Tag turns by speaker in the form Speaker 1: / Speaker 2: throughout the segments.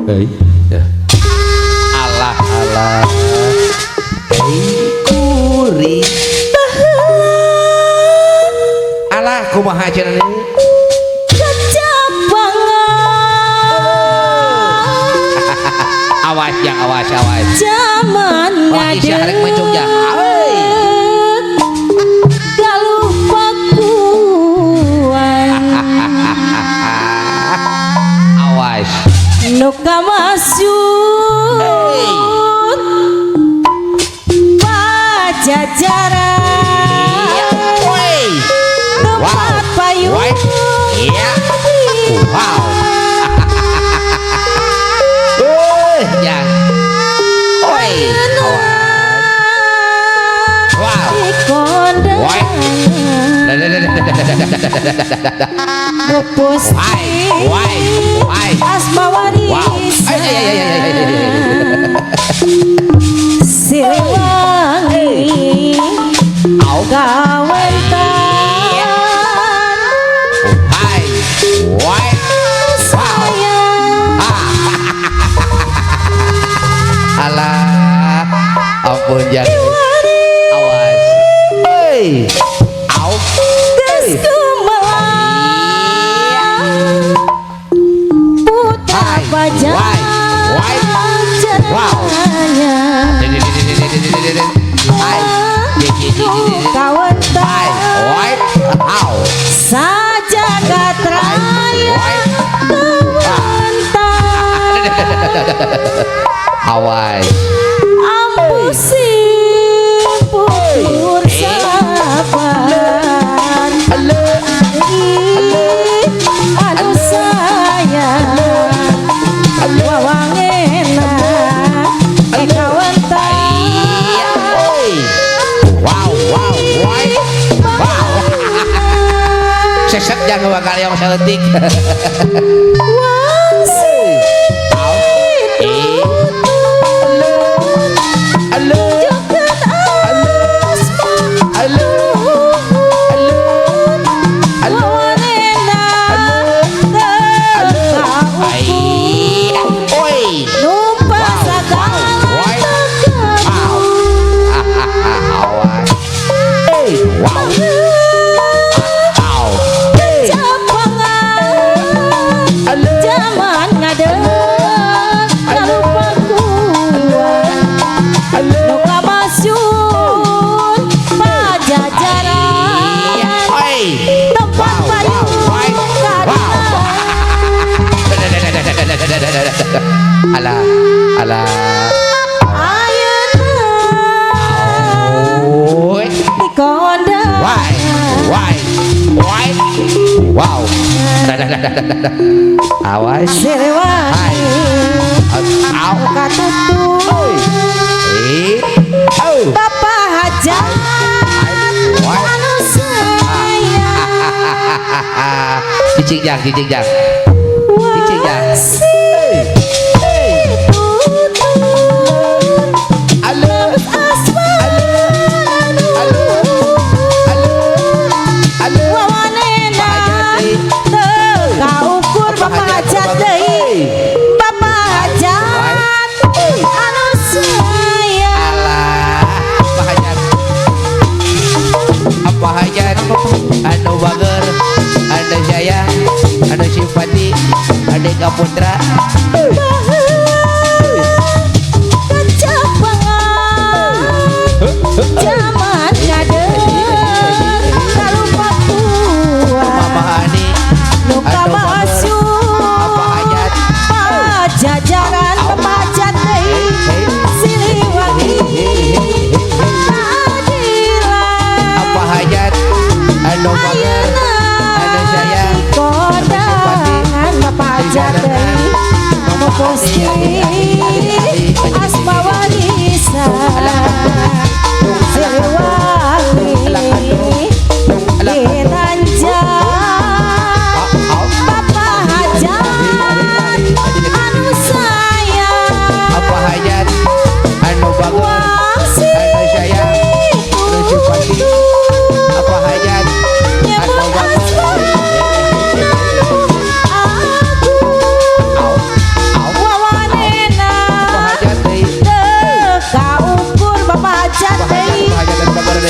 Speaker 1: Hei, ya. Alah alah. Hei kuri. Alah kumaha cenah ini? Awas ya, awas awas.
Speaker 2: Zaman
Speaker 1: Wah, isya harek mencung ya.
Speaker 2: Galuh pakuan.
Speaker 1: Awas.
Speaker 2: Nu kamasyur Pajajaran.
Speaker 1: Woi.
Speaker 2: Tempat payung.
Speaker 1: Woi. Iya. Wow. Ya. Oi. Awas. Wow. Woi.
Speaker 2: Gusti
Speaker 1: Why? Why?
Speaker 2: Asma
Speaker 1: Wow.
Speaker 2: warisan.
Speaker 1: Ay, ay, ay, ay, ay, ay, ay.
Speaker 2: Siliwangi
Speaker 1: Au.
Speaker 2: kawentar.
Speaker 1: Hai. Why? Wow.
Speaker 2: Sayang.
Speaker 1: Alah. Ampun jangan. Awas. Hey. Au.
Speaker 2: Geus gumelar putra
Speaker 1: Hai. Why? Why? Wow.
Speaker 2: pajajarannya.
Speaker 1: Hai.
Speaker 2: Kawentar
Speaker 1: Hai. Why? Au.
Speaker 2: sajagat raya kawentar.
Speaker 1: Awas.
Speaker 2: Ampuh simpukur saban anu sayang wawangena kawentar.
Speaker 1: Wow, wow, wow. Wow. Sesek jangan bakal yang saeutik.
Speaker 2: Wangsi
Speaker 1: Au. Eh. Halo.
Speaker 2: joget asma
Speaker 1: Halo. Halo.
Speaker 2: wawanena teu
Speaker 1: Ai. Oi.
Speaker 2: numpak
Speaker 1: Wow,
Speaker 2: sagala
Speaker 1: wow, wow.
Speaker 2: teu
Speaker 1: Awas. Hey, wow. Au. Hey.
Speaker 2: Capangan zaman ngadeg kalupa kuat nu kamasyur Pajajaran
Speaker 1: Oi.
Speaker 2: tempat
Speaker 1: Wow,
Speaker 2: payung
Speaker 1: wow, wow. Alah, alah.
Speaker 2: Ayeuna
Speaker 1: Oi.
Speaker 2: dikondang.
Speaker 1: Why? Why? Why? Wow. Awas.
Speaker 2: Siliwangi
Speaker 1: Au.
Speaker 2: katutu
Speaker 1: Oi. Eh. Oh.
Speaker 2: Bapak hajat
Speaker 1: Why?
Speaker 2: anu sayang.
Speaker 1: Cicing jang, cicing jang. Cicing jang.
Speaker 2: Wangsi tutut
Speaker 1: Halo.
Speaker 2: asma
Speaker 1: Halo. Halo. Halo.
Speaker 2: wawanena teu kaukur Bapak hajat deui Bapak hajat anu sayang.
Speaker 1: Alah, apa hajat? Apa hajat? Anu bager, anu sayang, anu simpati, anu kaputra.
Speaker 2: Kecapangan zaman ngadeg kalupa kuat
Speaker 1: Mama Ani,
Speaker 2: nu
Speaker 1: anu bager,
Speaker 2: kamasyur
Speaker 1: apa hajat?
Speaker 2: Pajajaran pemajat deui Siliwangi keadilan.
Speaker 1: Apa hajat? Anu bager,
Speaker 2: Ayeuna
Speaker 1: anu sayang,
Speaker 2: kondangan Bapak hajat deui nu Gusti asma warisan. Pajat deui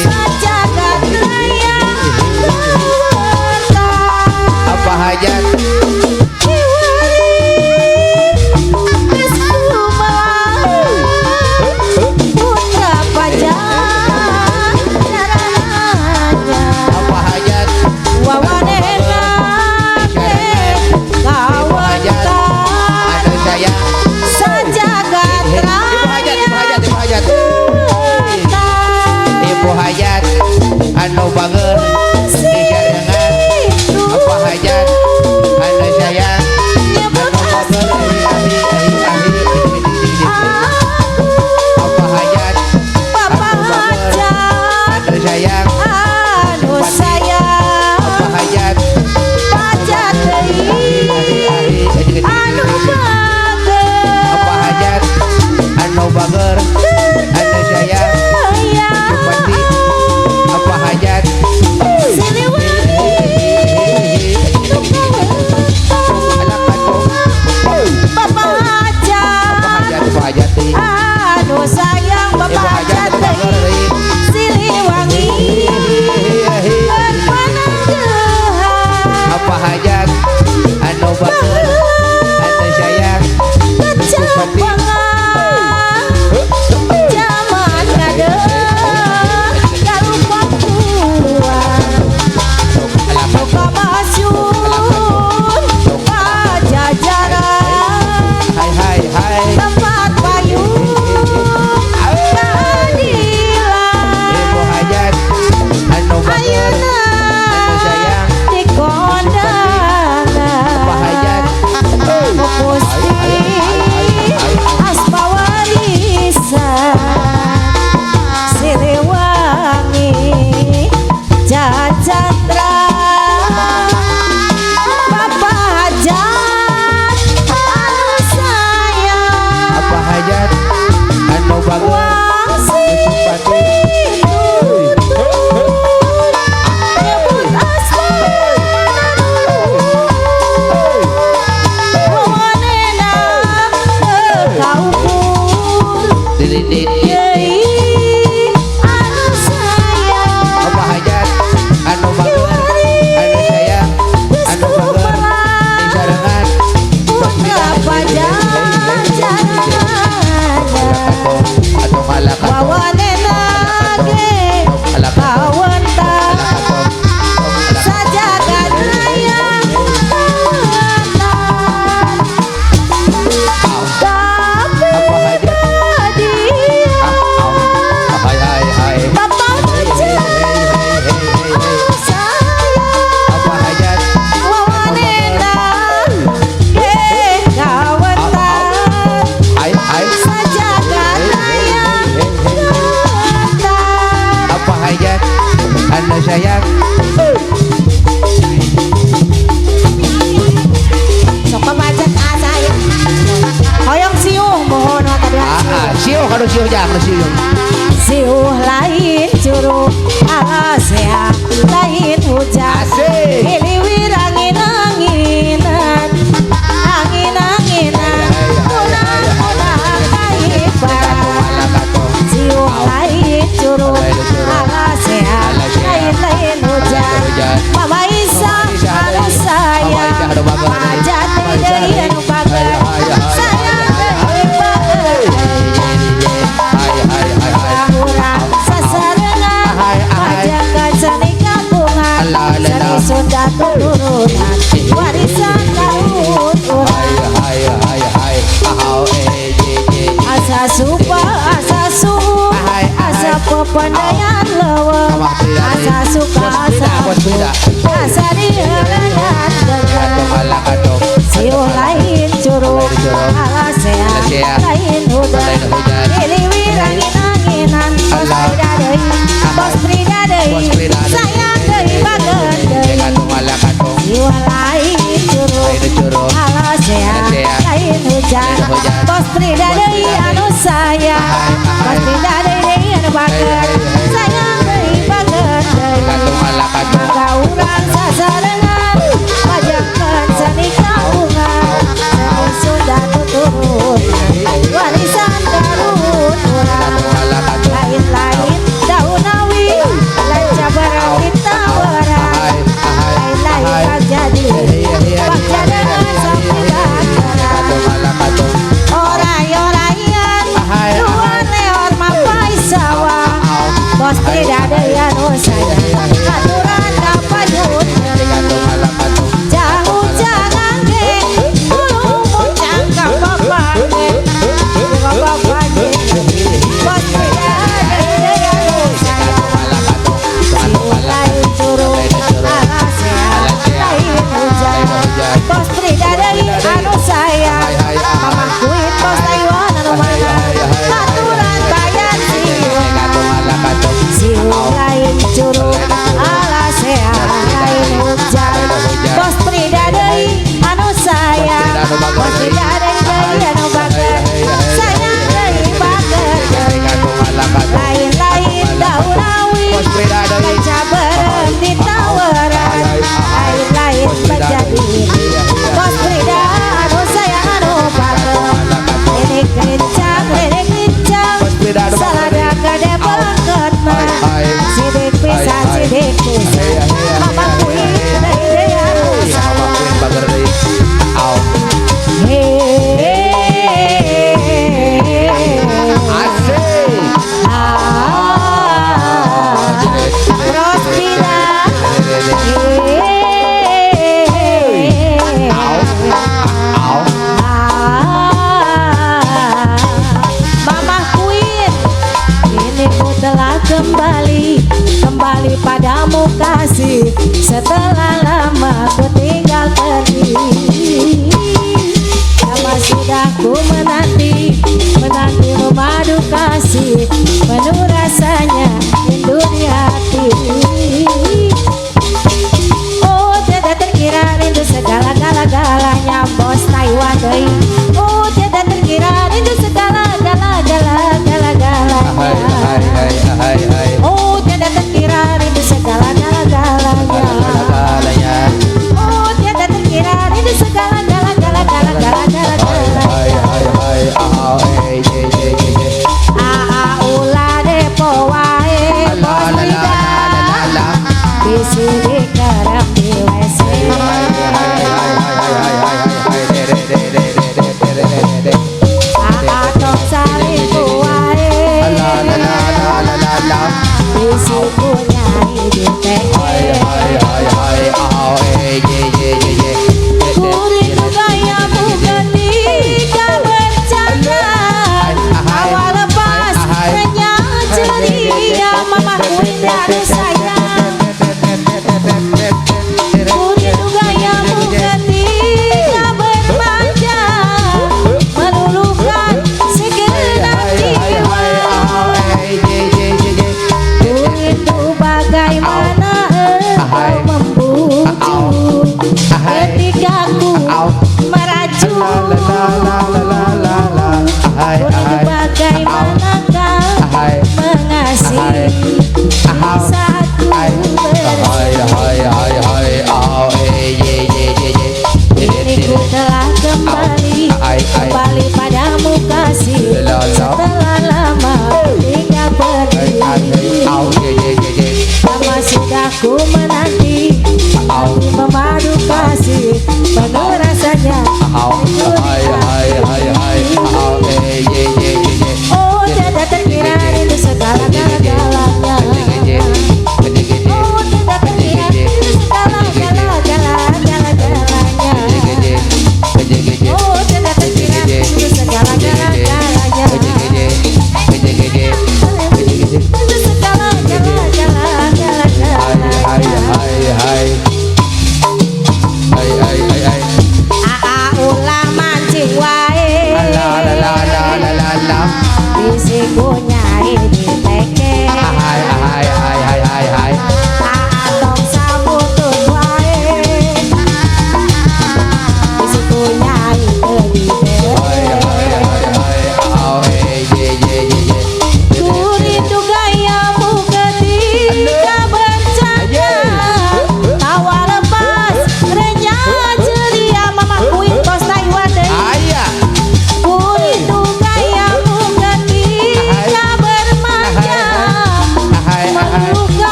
Speaker 2: sajagat raya kawentar.
Speaker 1: Apa hajat
Speaker 2: Kiwari geus kumaha putra pajajarannya.
Speaker 1: Apa hajat
Speaker 2: Wawanena ge kawentar
Speaker 1: anu sayang
Speaker 2: sajagat
Speaker 1: Ibu hajat, ibu
Speaker 2: raya
Speaker 1: hajat, ibu hajat,
Speaker 2: kawentar.
Speaker 1: Ibu hajat anu bager disarengan. Apa hajat anu sayang
Speaker 2: Nyebut
Speaker 1: anu bager ahi ahi ahi ahi.
Speaker 2: Aku
Speaker 1: Apa hajat
Speaker 2: Bapak hajat
Speaker 1: anu sayang
Speaker 2: anu sayang
Speaker 1: apa hajat
Speaker 2: pajat deui anu bager
Speaker 1: apa hajat anu bager anu sayang
Speaker 2: jaya
Speaker 1: Bupati apa hajat
Speaker 2: Siliwangi nu kawentar.
Speaker 1: Alak atuh
Speaker 2: Bapak
Speaker 1: apa
Speaker 2: hajat
Speaker 1: hajat ibu hajat deui
Speaker 2: anu sayang
Speaker 1: ibu
Speaker 2: Bapak
Speaker 1: hajat
Speaker 2: hajat
Speaker 1: anu bager
Speaker 2: deui
Speaker 1: deui
Speaker 2: Siliwangi pananggehan
Speaker 1: apa hajat anu bager anu sayang
Speaker 2: Kecapangan zaman ngade galupa kuat Muka masyhur pajajaran
Speaker 1: hai hai hai
Speaker 2: tempat payung keadilan.
Speaker 1: Ibu hajat anu bager
Speaker 2: Ayeuna
Speaker 1: anu sayang
Speaker 2: di kondangan
Speaker 1: apa hajat
Speaker 2: Gusti asma warisan Siliwangi Jacandra. Bapak hajat anu sayang
Speaker 1: apa hajat anu bager
Speaker 2: Wangsi
Speaker 1: Bupati
Speaker 2: pitutur nyebut asma wawanena teu kaukur deui anu sayang.
Speaker 1: Apa hajat anu bager anu sayang
Speaker 2: Geus
Speaker 1: anu bager
Speaker 2: kumaha
Speaker 1: disarengan
Speaker 2: putra pajajarannya.
Speaker 1: Atau alak
Speaker 2: Wawanena ge kawentar sajagat raya kawentar. Tapi
Speaker 1: Apa hajat
Speaker 2: dia
Speaker 1: hai hai hai
Speaker 2: Bapak hajat anu sayang
Speaker 1: apa hajat
Speaker 2: wawanena ge kawentar
Speaker 1: hai hai
Speaker 2: sajagat raya kawentar.
Speaker 1: Apa hajat anu sayang
Speaker 2: Sok pamajat asa ya. Hoyong siuh mohon tadi.
Speaker 1: Ah siuh kalau siuh jangan siuh.
Speaker 2: Siuh lain curug alasea lain hujan.
Speaker 1: Asik.
Speaker 2: Hiliwir angin-anginan angin-anginan kunang-kunang kaipan. Siuh lain curug alasea lain lain hujan. Mama Isa anu sayang pajat deui anu bager sayang deui bager
Speaker 1: hai hai hai hai
Speaker 2: urang sasarengan pajakan seni kapungan seni Sunda turunan warisan kaluhur
Speaker 1: hai
Speaker 2: urang.
Speaker 1: Hai hai hai ahau eh je je
Speaker 2: Asa supa asa suhu asa pepandaian leuweung asa suka asa asa diheuleungan
Speaker 1: atau
Speaker 2: geuleuh.
Speaker 1: alak atau
Speaker 2: Siuh lain curug alasea lain hujan Hiliwir angin-anginan bos Frida deui bos Frida deui sayang deui bager deui.
Speaker 1: Atau alak atau
Speaker 2: Siuh lain curug alasea lain hujan bos Frida deui anu sayang bos Frida deui deui anu bager sayang deui bager deui.
Speaker 1: Atau alak atau
Speaker 2: Maka urang sasarengan pajakan seni kapungan seni Sunda tuturun. Sidik pisan, sidik pisan. Mama Queen deui deui anu
Speaker 1: Mama Queen bager deui. Au.
Speaker 2: Heee.
Speaker 1: Asik.
Speaker 2: Ah, Rosmina.
Speaker 1: Au. Au.
Speaker 2: Ah, Mama Queen, kini ku telah kembali, kembali padamu kasih. Setelah lama ku tinggal pergi, lama sudah ku menanti, menanti memadu kasih, penuh rasanya rindu di hati. Oh, tidak terkira rindu segala-gala-galanya bos Taiwan deui. Oh, tidak terkira rindu segala-gala-gala-gala-galanya.
Speaker 1: Hai hai hai hai hai.
Speaker 2: Oh, tidak terkira rindu segala-gala-galanya.
Speaker 1: Galanya.
Speaker 2: Oh, tidak terkira rindu segala-gala-gala-gala-gala-galanya.
Speaker 1: Hai hai hai. Au eh ye ye ye ye.
Speaker 2: Aa ulah depo wae
Speaker 1: La
Speaker 2: bos
Speaker 1: la la
Speaker 2: Wida.
Speaker 1: La la la.
Speaker 2: Bisi dikerem di WC.
Speaker 1: Hai hai hai hai hai hai hai. De de de de de de de de de.
Speaker 2: Aa tong salingkuh wae.
Speaker 1: La la la la la la la.
Speaker 2: Bisi ku nyai di
Speaker 1: Hai hai hai hai. Au eh ye ye ye ye.
Speaker 2: Ku rindu gayamu ketika bercanda. Tawa lepas renyah ceria. Mama Queen anu sayang. Ku rindu gayamu ketika bermanja, meluluhkan segenap jiwa. Ku rindu bagaimana engkau membujuk ketika ku merajuk. Ku rindu bagaimana kau mengasihi saat ku bersedih. Kini ku telah kembali, kembali padamu kasih. Setelah lama tinggal pergi, lama sudah ku